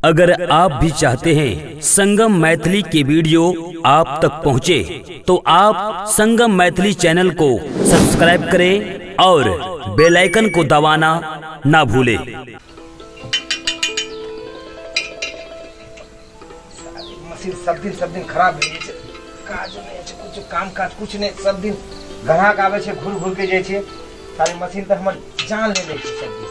अगर आप भी चाहते हैं संगम मैथिली के वीडियो आप तक पहुंचे, तो आप संगम मैथिली चैनल को सब्सक्राइब करें और बेल आइकन को दबाना ना भूलें। मशीन सब दिन खराब हो जाए, काज नहीं कुछ, काम काज कुछ नहीं, सब दिन ग्राहक आवे छे घूर घूर के जाए छे, सारी मशीन तो हमर जान ले ले छे सब दिन।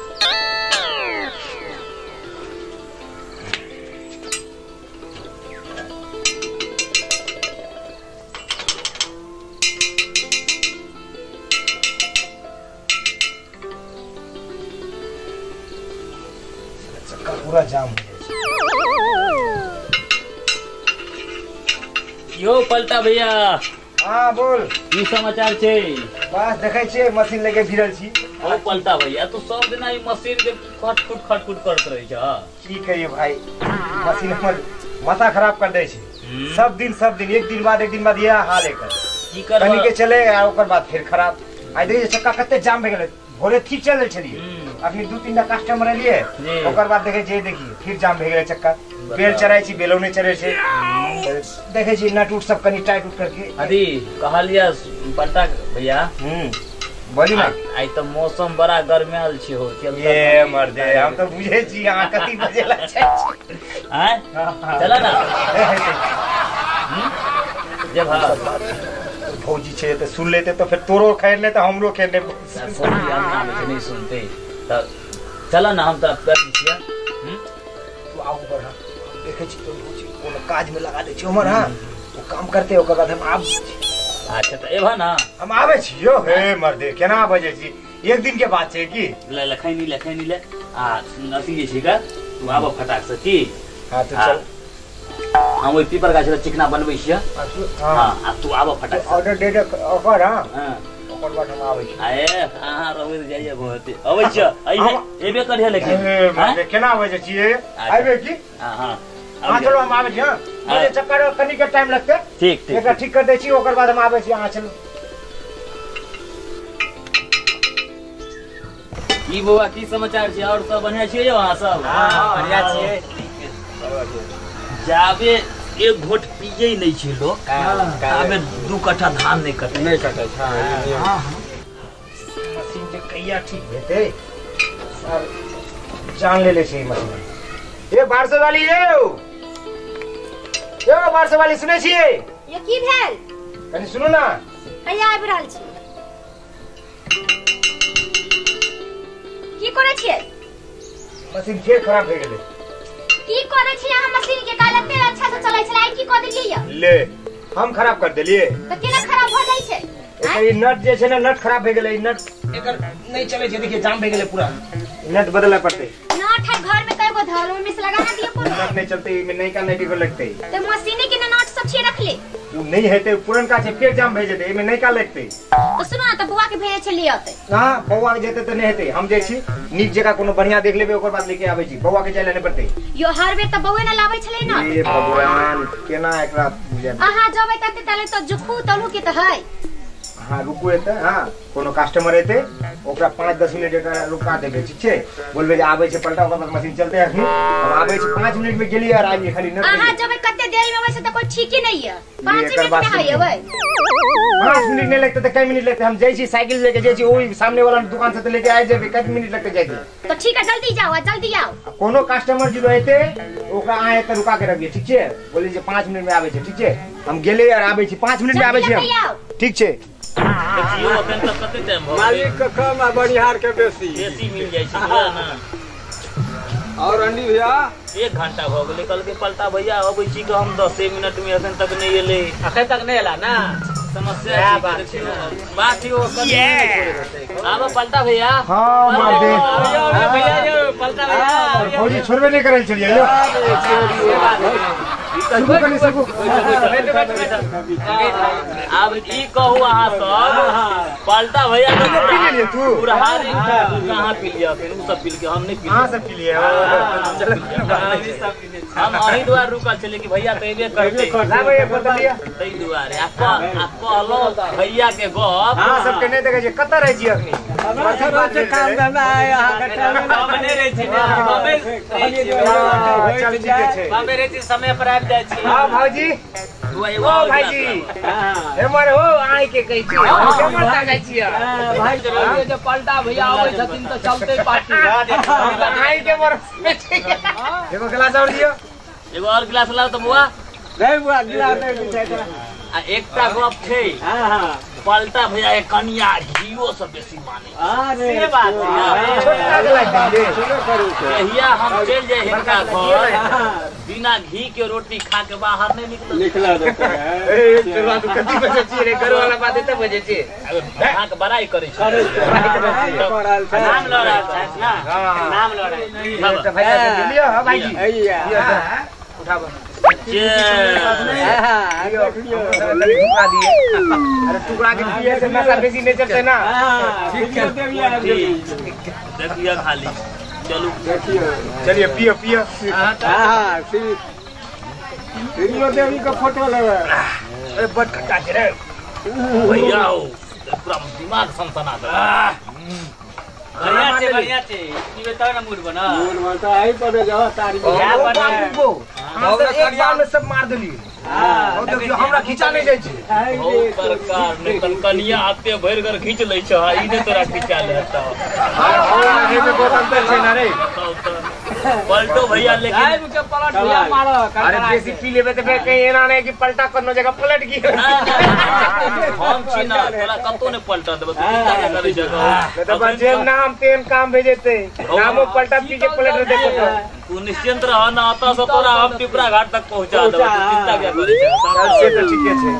चक्का पूरा जाम हो जाए। यो पलटा भैया। हाँ बोल, की समाचार छे? बस देखे छे मशीन लेके भिड़ल छी। ओ पलटा भैया, तू सब दिन ई मशीन के खटखुट खटखुट करत रहे छ। की कहिए भाई, मशीन हमर माथा खराब कर दे छे। सब दिन एक दिन बाद यह हाल एकर। की करब, कनी के चले आ ओकर बाद फिर खराब। आइ देखै चक्का कते जाम भे गेलै, भोरे ठीक चलल छलिए, अखनी 2-3 टा कस्टमर एलिए, ओकर बाद देखे जे देखिए फिर जाम भे गेलै चक्का। बेल चढ़ाई छी, बेलो नहीं चढ़े छे, देखे छी नट उट सब कनी टाइट उट करके। अरे कहलिया पलटा भैया, बोली ना, आई तो मौसम बड़ा गर्मायल छे हो। चल ये मर्दे, हम तो बुझे छी अहाँ कथी बजेला छै। हैं चला ना जब हां भौजी छे त सुन लेते तो फिर तोरो खेल ले त हमरो खेल ले। भौजी हम ना नहीं सुनते त चला ना, हम त कर छिया। तू आगू बढ़, देखे छी तो भौजी कोनो काज में लगा दे छी हमर। हां वो काम करते ओकर बाद हम आब। अच्छा त एबा ना, हम आबे छी यो। हे मर्दे केना बजे छी, एक दिन के बात छै की? ले लखैनी ले आ अथी जे छी का, तू आब फटाक से की। हां तो चल, हम ओइ पीपर गाछ ल चिकना बनबै छियै। हां आ तू आब फटाक से, ऑर्डर दे दे ओकर। हां ओकर बाद हम आबै छी। अरे हां रहबै त जाइए बहुत अबै छ, एबे करिहे लेकिन। हे मर्दे केना बजे छियै, आबे की? हां हां हां चलो हम आबै छी। हां मुझे चक्कर कनी के टाइम लगते, ठीक ठीक एकरा ठीक कर दै छी, ओकर बाद हम आबै छी। अहाँ चलू। की बौआ की समाचार छै? और सब बढ़िया छियै यौ अहाँ सब? हां बढ़िया छियै। जाबे एक घोट पियै नहीं छै लोग, ताबे 2 कट्ठा धान नहीं कटे, नहीं कटे। हां मशीन जे कहिया ठीक हेतै सर, जान ले ले छै मशीन। ए बारसो वाली, ए बारसो वाली सुनै छियै? ये की भेल? कनी सुनू ना। कहिया आबि रहल छी? की करै छियै? मशीन फेर खराब भए गेलै। की करै छी अहाँ मशीन के? काल एते अच्छा से चलै छलै, आइ की कऽ देलियै यौ? ले हम खराब कर देलियै त केना खराब भ जाइ छै? एकर ई नट जे छै ने, नट खराब भए गेलै, ई नट एकर नहीं चलै छै, देखिए जाम भए गेलै पूरा, नट बदलय पड़तै। नट है घर में कएगो धर, ओमे से लगा ना दियो कोनो। नट नहीं चलते, ई में नयका नट को लगतै। त मशीने के नट सब छे रखले, उ नहीं हेतै, पुरनका छै फेर जाम भए जेतै, एमे नयका लगतै। त सुनो ना, त बौआ के भेजै छै ले औतै। हां बौआ के जेतै त नहीं हेतै, हम जाइ छी नीक जगह कोनो बढ़िया देख लेबै, ओकर बाद लेके आबै छी। बौआ के जाय ले नहीं पड़तै। यो हर बेर त बौए ना लाबै छलै ना। हे भगवान, केना एकरा बुझाबै? अहाँ जबै तते तले त जुखू तलू के त है। हां रुकू एते, हां कोनो कस्टमर एते ओकरा 5-10 मिनट एकरा रुका देबै, ठीक छै? बोलबै जे आबै छै पलटा, ओकर बाद मशीन चलतै अखनी। हम आबै छी 5 मिनट में गेलियै और आबि खाली न। अहाँ जबै कते देरी में अबै छै त कोई ठीक ही नहीं है। 5 मिनट में है अबै, 5 मिनट नहीं लगते त कै मिनट लगते? हम जाइ छी साइकिल लेके जाइ छी, ओई सामने वाला दुकान से त लेके आ जेबै, कै मिनट लगते जाइ छी? त ठीक है, जल्दी जाओ आ जल्दी आओ। कोनो कस्टमर जे एते ओकरा अहाँ एते रुका के रखिए, ठीक छै? बोली जे 5 मिनट में आबै छै, ठीक छै? हम गेलियै और आबै छी, 5 मिनट में आबै छी हम, ठीक छै? देखियो अखन तक कते टाइम भ गेल? मालिक के कम आ बनिहार के बेसी, बेसी मिल जाइ छै बुझल ना। और अंडी भैया 1 घंटा भ गेलै, कल के पलटा भैया अबै छी के हम 10 मिनट में अखन तक नहीं एलै। अखन तक नहीं एला ना, समस्या बात छै बात यो आब पलटा भैया। हां मर्दे भैया यो पलटा भैया, भौजी छोड़बे नहीं करल छलियै यो। सुनू कनी सुनू। आब की कहू अहाँ सब, पलटा भैया तो पी लेलिए तू पूरा हारी कहां पी लिया फिर उ सब पी के हम नहीं पी हां सब पी लिए चलो हम अही दुआर रुकल छले कि भैया तैबे करते ला भैया बोतल लिया तै दुआरे आ कहलो भैया के गप हां सब के नहीं देखै छै कत रहै छी अखनी काम धंधा है अहाँ के हम नहीं रहै छी हमे चल ठीक छै हमे रहै छी समय पर आबि जाइ छी हां भौजी ओ भाईजी हमर हो आइ के कहै छी हमर ता जाइ छी भाई जे पलटा भैया आबै छथिन त चलते पार्टी आइ के मर एगो गिलास और दियो एगो और गिलास लाओ त बुआ नहीं बुआ गिलास नहीं बिछाइ आ एकटा गप छै हां हां पलटा भैया के कनिया घियो से बेसी माने अरे से बात छै छोटका गिलास दे कहिया हम चल जाए हिनका घर बिना घी के रोटी खा के बाहर नहीं निकल निकला देते ए चलवा तू कथि बजै छी रे घर वाला बात एते बजै छी अहाँ के बड़ाई करै छी नाम ल रहल छै ना नाम ल रहल त भैया के लियो हां भाईजी उठाबो अरे टुकड़ा के पिए से नशा बेसी नहीं चलते ना ठीक है देखिए खाली चलो देखियो चलिए पियो पियो हां श्री देवी का फोटो लेवे अरे बड़ खट्टा छै रे भैया पूरा दिमाग सनसना दे बढ़िया छै पीबे तब ना मूड बना मूड बनता आई पर जाओ तारी बाबू हम तो एक बार में सब मार देली हां देखियो हमरा खींचा नहीं जाय छै बहुत सरकार ने कनकनिया आते भरि कर खींच लै छै ई ने तोरा खींचा लेता हां आगे में बहुत अंतर छै ना रे पलटो भैया लेकिन आइ के पलट भैया मारो अरे बेसी पी लेबे त फेर कहीं एना नहीं कि पलटा कोनो जगह पलट गई हम छी ना तोरा कतो ने पलटा देबे तू चिंता के करै जगह त बजे नाम तेन काम भेजेते नामो पलटा पी के पलट देखो तो तू निश्चिंत रह ना आता से तोरा हम पिपरा घाट तक पहुंचा देबे तू चिंता क्या करै छै से तो ठीके छै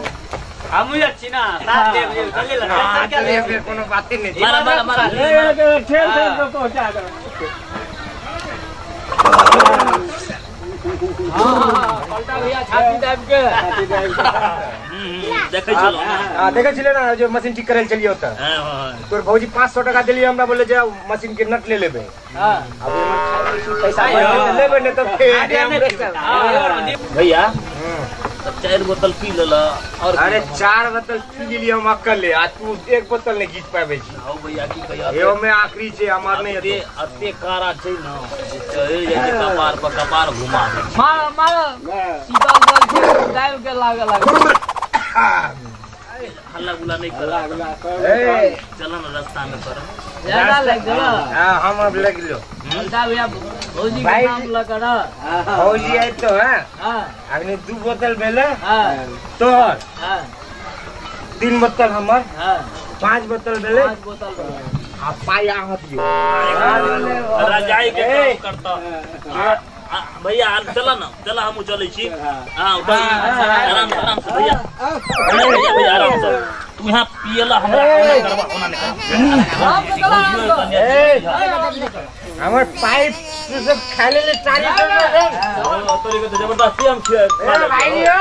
हमहु जाइ छी ना 7 बजे चले ला चलिए फिर कोनो बात नहीं मारा मारा मारा ए ठेल ठेल के पहुंचा देबे हां पलटा भैया छाती दाब के देखै छलो हां देखै छले ना जो मशीन ठीक करे चलियो त हां हां तोर भौजी 500 टका देलिए हमरा बोले जे मशीन के नट ले लेबे हां अब हमर पैसा लेबे ने त फेर भैया तब 4 बोतल पी लेला और अरे 4 बोतल पी लेलिए हम अकेले आ तू 1 बोतल नहीं घीच पाबे छी हां भैया की कहिया एहो में आखरी छै हमार नहीं अते अते कारा छै ना चढ़ जाय छै कपार पर कपार घुमा दे मार मार सीधा बल के दाब के लागे लागे हल्ला गुला नहीं कर ए चल ना रास्ता में कर ज्यादा लग गेलो हां हम अब लग गेलो पलटा भैया भौजी के नाम लकर भौजी आइ तो हां हां अखनी 2 बोतल भेले हां तोहर हां 3 बोतल हमर हां 5 बोतल भेले 5 बोतल आ पाई अहाँ दियो रजाई के काम करता भैया चला ना चला हम चलै छी हां आराम से आराम से भैया भैया भैया आराम से तू यहां पियला हमरा ओना करबा ओना नहीं करबा हमर पाइप से सब खा लेले तारी तोरी के तो जबरदस्ती हम खिया ए भाई यो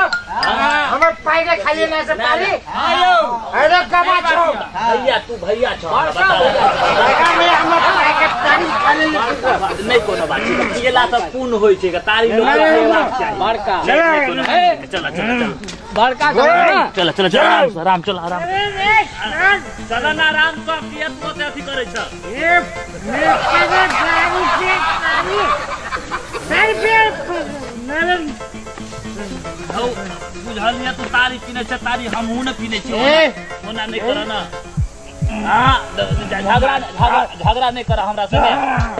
हमर पाइप के खा लेना सब तारी हेलो अरे कमा छौ भैया तू भैया छौ बता भैया हमर पाइप के तारी खा लेले नहीं कोनो बात छै पियला त पुण्य होय छै तारी लोग के चाही बड़का चल चल चल बड़का चल चल चल आराम चल आराम चल ना आराम से पियत को अथी करै छ ए मेरे दारू के तारी सर पे नरम हौ बुझलिया तू तारी पीने छ तारी हमहू ने पीने छी ओना नहीं कर ना हां झगड़ा झगड़ा नहीं कर हमरा से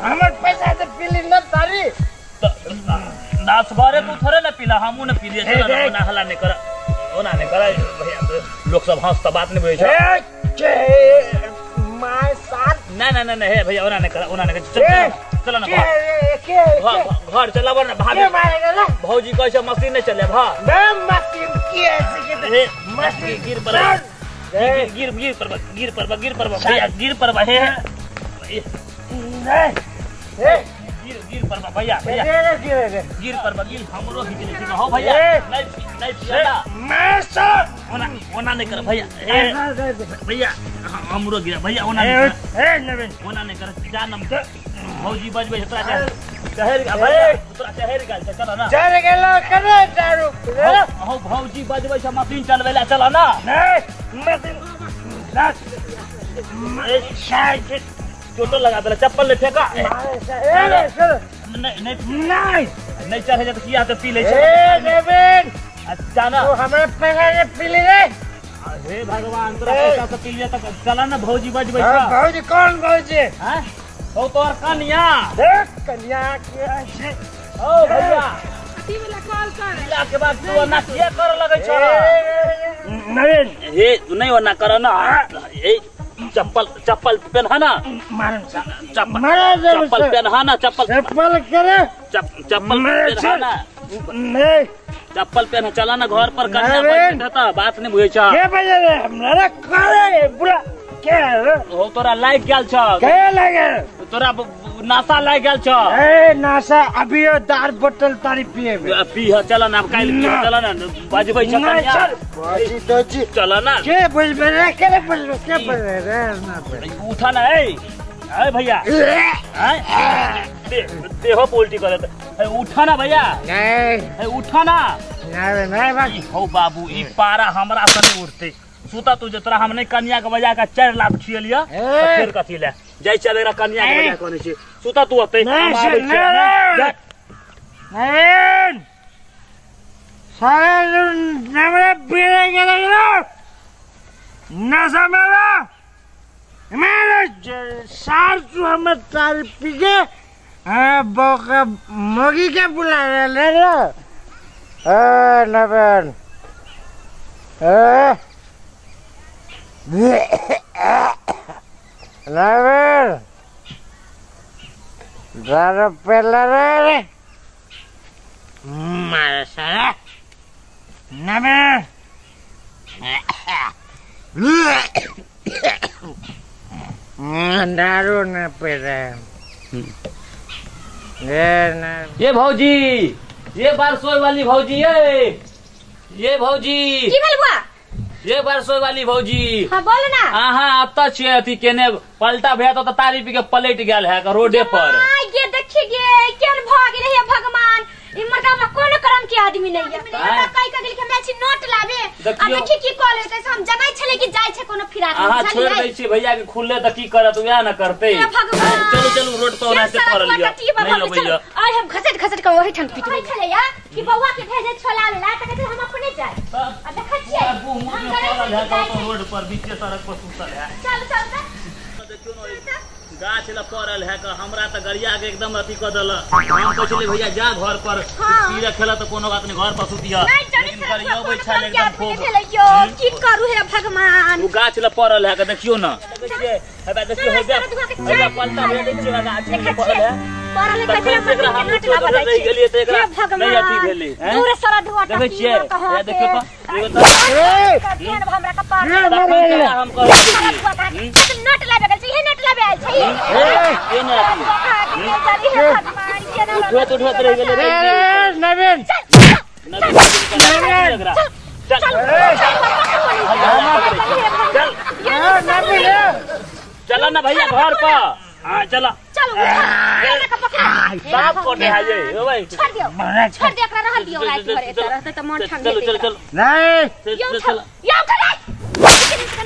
हमर पैसा से पीली न तारी नाच बारे तू थोड़े ना पीला हमहू ने पीलिए चल ओना हल्ला नहीं कर ओना नहीं कर भैया लोग सब हंस त बात नहीं बुझै छै my साथ ना ना ना हे भैया ओना नहीं कर ओना नहीं कर चल चल ना घर चलाब ना भाभी भौजी कहै छै मशीन नहीं चले भा मशीन की ऐसे के मशीन गिर पर गिर गिर पर गिर पर गिर पर भैया गिर पर हे हे गिर गिर पर भैया भैया गिर पर गिर हमरो खींच ले हो भैया नहीं नहीं पिया मैं सर ओना ओना नहीं कर भैया भैया हमरो गिरा भैया ओना ए नवीन ओना नहीं कर जा न भौजी बजबै तोरा चहर भैया तोरा चहर गेल छ चल ना चढ़ गेलो करे दारू हो भौजी बजबै छ मशीन चलबै ला चल ना नहीं मशीन लास ए चोटो लगा देला चप्पल ले फेंका ए सर नहीं नहीं नहीं नहीं चढ़े त किया त पी ले ए नवीन अच्छा ना तू हमरा पैसा के पी ले रे हे भगवान तोरा पैसा से पी लिया त चला ना भौजी बजबै छ भौजी कौन भौजी हां ओ तोर कन्या देख कन्या के ऐसे ओ भैया अथी वाला कॉल कर पीला के बाद तू ना किया कर लगै छ नवीन हे नहीं ओना कर ना ए चप्पल चप्पल पहना ना मारन चप्पल चप्पल पहना ना चप्पल चप्पल करे चप्पल पहना ना नहीं चप्पल पहना चला ना घर पर कन्या बैठता बात नहीं बुझै छ के बजे रे हमरा करे बुरा के हो तोरा लाग गेल छ के लागे तोरा नासा लाग गेल छ ए नासा अभी दार बोतल तारी पिए पी ह चल ना काल चल ना बजबै छ कन्या भौजी दोजी चल ना के बुझबे रे के बुझबे के बुझबे रे ना उठा ना ए ए भैया ए देहो पोल्टी करे ए उठा ना भैया नहीं ए उठा ना नहीं नहीं बाकी हो बाबू ई पारा हमरा से नहीं उठते सुता तू जे तोरा हमने कन्या के बजा के 4 लाख खियलिया फिर कथी ले जाय चल एकरा कन्या के बजा कोने छी सुता तू ओते नहीं नहीं सारा हमरा पीरे गेल नशा मेरा मेरे सार तू हमर तारी पी के बौका मोगी के बुला ले रे ए नबन ए नवीन दारू पेला रे मारे सारा नवीन दारू न पी रहे ये भौजी ये बार सोए वाली भौजी ये भौजी की भेल बुआ ये बार सोए वाली भौजी हां बोल ना अहाँ अतऽ छियै अथी केने पलटा भया तो तारी पी के पलट गेल है रोडे पर आ ये देखिए गे केन भ गेल हे भगवान ई मरका में कोनो करम के आदमी नहीं है हमरा कहि के गेल कि हमरा छी नोट लाबे आ देखि की कॉल होतै से हम जनै छले कि जाय छै कोनो फिराक अहाँ छोड़ दै छी भैया के खुलले त की करत उएह ना करतै चलू चलू रोड पर ओना से पड़ल लिया नहीं अबैया आइ हम घसट घसट के ओही ठाम पीट छले या कि बौआ के भेजे छोला ला त कहते हम अपने जाय आ देखै छियै हम जनै रोड पर बीचे सड़क पर सुतल है चल चल देखियो न गाछ ल पड़ल है का हमरा त गरिया के एकदम अथी क देलक हम कहै छलियै भैया जा घर पर पी रखेला त कोनो बात नहीं घर पर सुतिया लेकिन गरियाबै छल एकदम खूब की करू हे भगवान उ गाछ ल पड़ल है का देखियो न देखिए हेबा देखियो हेबा हेबा पलटा भेल देखियो गाछ ल पड़ल है पड़ल है कचरा हम रहि गेलियै त एकरा नहीं अथी भेलै दूर सारा धुआ देखै छियै हे देखियो त ए हमरा का पार हम कहै नट लाबे गेल छै हे नट लाबे आयल छै ए ने उठवत उठवत रहि गेलै रे नवीन नवीन चल चल नवीन चल ना भैया घर पर हां चला चल बाप कोने है ये ओ भाई छोड़ दियो छोड़ दियो एकरा रहल दियो रात भर एत रहते त मन ठंड चलो चलो चलो नहीं यो चल यो करे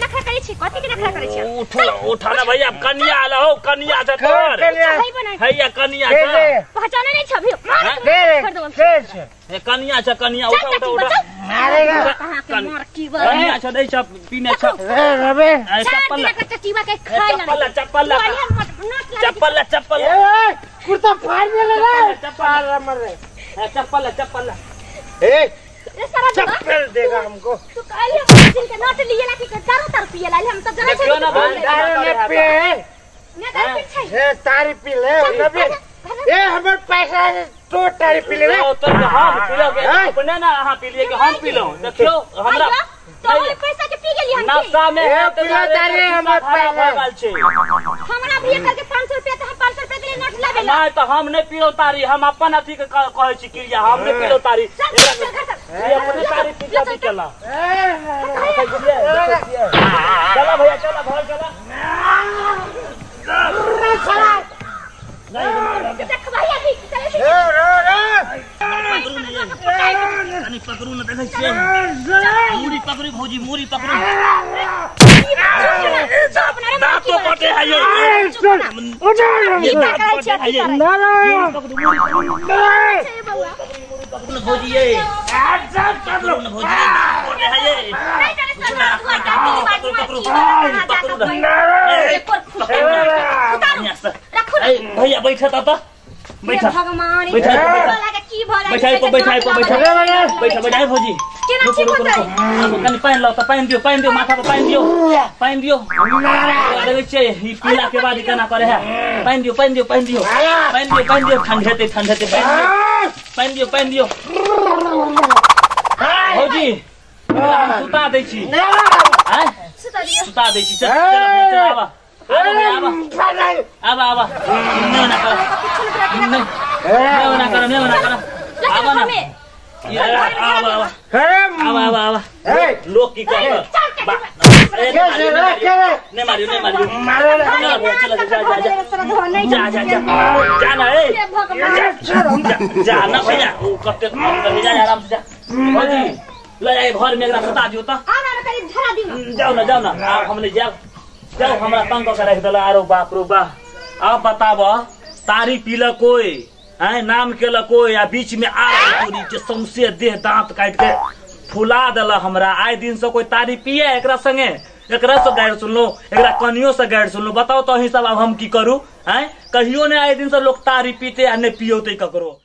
नखरा करै छी कथि के नखरा करै छी उठो उठा ना भैया कन्या आला हो कन्या छ तोर हैया कन्या छ पहचाने नहीं छ अभी मार दे ए कन्या छ कन्या उठा उठा उठा मारेगा कन्या छ दै छ पीने छ रे रबे चप्पल चटीवा के खाइ चप्पल चप्पल चप्पल चप्पल ए कुर्ता फाड़ देले रे चप्पल मर रे चप्पल चप्पल ए रे सारा चप्पल देगा हमको तू कहली हम मशीन के नट लिए ला कि दारू तारू पिए ला हम सब जानै देखियो ना दारू ने पिए ने दारू पी छै ए तारी पी ले रबे ए हमर पैसा तो तारी पी ले रे तो हम पी के अपने ना अहाँ पी लिए कि हम पी लो देखियो हमरा तो पैसा के पी गेली हम नशा में ए पिला तारी हमर पैसा हमरा भी करके 500 रुपया त हम 500 रुपया के नोट लाबे नहीं तो हम नहीं पीलो तारी हम अपन अथी के कहै छी क्रिया हम नहीं पीलो तारी ये अपने तारी पी के चला चला भैया चला घर चला। भौजी मुरी पकड़ू दांत तो कटे है ये ये करै छै पकड़ू भौजी ये पकड़ू भौजी कटे है ये नहीं चले सर दुआ का पकड़ू रखू भैया बैठा ता बैठा भगवान बैठा की भला बैठा बैठा बैठा बैठा बैठा भौजी केना ठीक हो जाई कनि पानि लाओ त पानि दियो माथा पर पानि दियो पानि दियो देखै छियै ई पीला के बाद केना करे है पानि दियो पानि दियो पानि दियो पानि दियो पानि दियो ठंडेते ठंडेते पानि दियो पानि दियो भौजी सुता दै छी आय सुता दियो सुता दै छी चल चल आबा आबा आबा नहीं ना कर नहीं ना कर नहीं ना कर आबा ना आबा आबा आबा आबा आबा लोग की कर नहीं मारियो नहीं मारियो चल जा जा जा जा जा जा ना ए जा ना भैया ओ कते जा आराम से जा भौजी ले जाए घर में एकरा सुता दियो त आ ना करी धरा दियो जाओ ना जाओ ना हम ले जाओ जाओ हमरा तंग क के रख देला आरो बाप रो बा। अब बताब तारी पीला कोई है नाम केला कोई आ बीच में आ तोरी के सौंसे देह दांत काट के फुला देला हमरा। आए दिन से कोई तारी पिए एकरा संगे एकरा से गाइड सुनलो एकरा कनियो से गाइड सुनलो। बताओ तो ही सब अब हम की करू हैं कहियो ने आए दिन से लोग तारी पीते आ ने पियोते ककरो।